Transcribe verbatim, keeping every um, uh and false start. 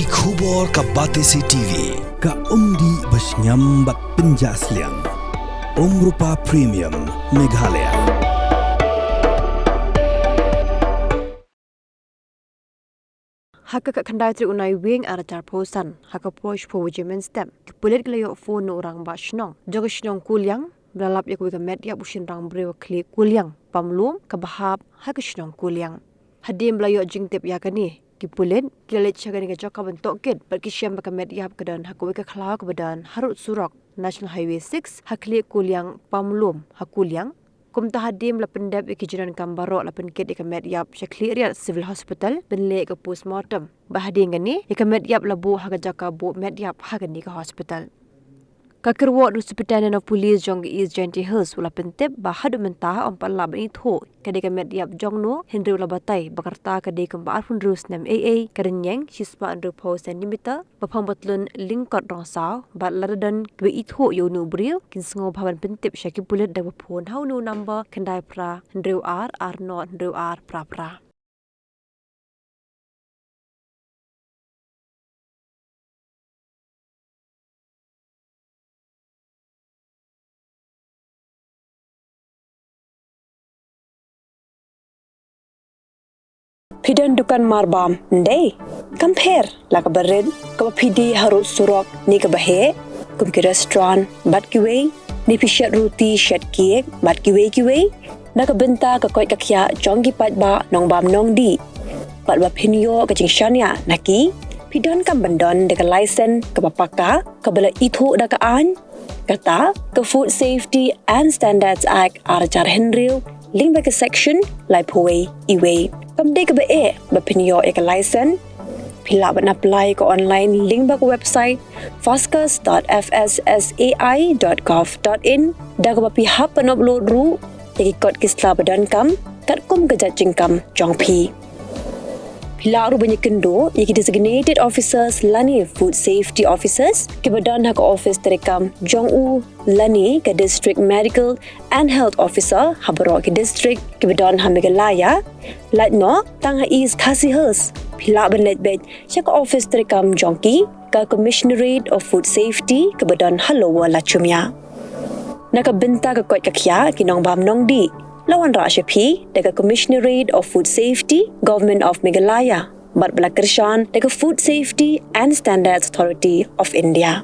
Ki khubor ka Batesi T V, ka umdih ba shngiam bad pynjah sliang. Umrupa Premium, Meghalaya. Ha ka khatkhyndai tarik u Naiwieng ar hajar arphew san, ha ka por shiphew baje mynstep, ki pulit ki la ïoh phone na u rangbah shnong jong ka shnong Kuliang, ba la lap ïa kawei ka met ïap u shynrang briew ha khlieh Kuliang, Pamlum, kaba hap ha ka shnong Kuliang. Hadien ba la ïoh jingtip ïa kane, ki pulit ki la leit sha kane ka jaka ban tohkit bad ki shem ba ka met ïap ka don ha kawei ka khlaw kaba don harud surok National Highway six, ha khlieh Kuliang, Pamlum, ha Kuliang. Kumta hadien ba la pyndep ïa ki jingdonkam baroh, la pynkit ïa ka met ïap sha Khliehriat Civil Hospital ban leh ïa ka postmortem. Bad hadien kane, ïa ka met ïap la buh ha ka jaka buh met ïap ha kane ka hospital. Ka kyrwoh u Superintendent of Police jong ka East Jaintia Hills u la pyntip ba haduh mynta ym pat lah ban ithuh ka dei ka met ïap jong no, hynriew la batai ba kata ka dei kumba arphew hynriew snem eiei, ka rynïeng shispah hynriewphew centimeter, ba phong patlun lyngkot rong saw, bad lada don kiba ithuh ïa uno u briew, kin sngewbha ban pyntip sha ki pulit da kaba phone ha uno u number khyndai phra hynriew ar ar nod hynriew ar phra phra. Phi don dukan marbam, ndei? Kam pher la kaba rit, kaba phi die harud surok ne kaba heh, kum ki restaurant bad kiwei, ne phi shet ruti, shet cake bad kiwei kiwei, na ka bynta ka koit ka khiah jong ki paidbah nongbam nongdih, bad ba phin ïoh ka jingshaniah na ki, phi donkam ban don da ka license kaba paka, kaba la ithuh da ka aiñ, kata ka Food Safety and Standards Act ar hajar hynriew, lyngba ka section laiphew wei E wei. Kam dei kaba eh ba phin ïoh ïa ka license. Phi lah ban apply ka online lyngba ka website fascus dot F S S A I dot gov dot in, da kaba phi hap ban upload ruh ïa ki kot ki sla ba donkam katkum ka jait jingkam jong phi. Phi lah ruh ban ïakynduh ïa ki designated officers lane food safety officers kiba don ha ka office treikam jong u lane ka District Medical and Health Officer ha baroh ki district kiba don ha Meghalaya. Lait noh, tang ha East Khasi Hills, phi lah ban leit beit sha ka office treikam jong ki, ka Commissionerate of Food Safety kaba don ha Lower Lachumia. Na ka bynta ka koit ka khiah ki nongbam nongdih, la wanrah sha phi da ka Commissionerate of Food Safety, Government of Meghalaya, bad ba la kyrshan da ka Food Safety and Standards Authority of India.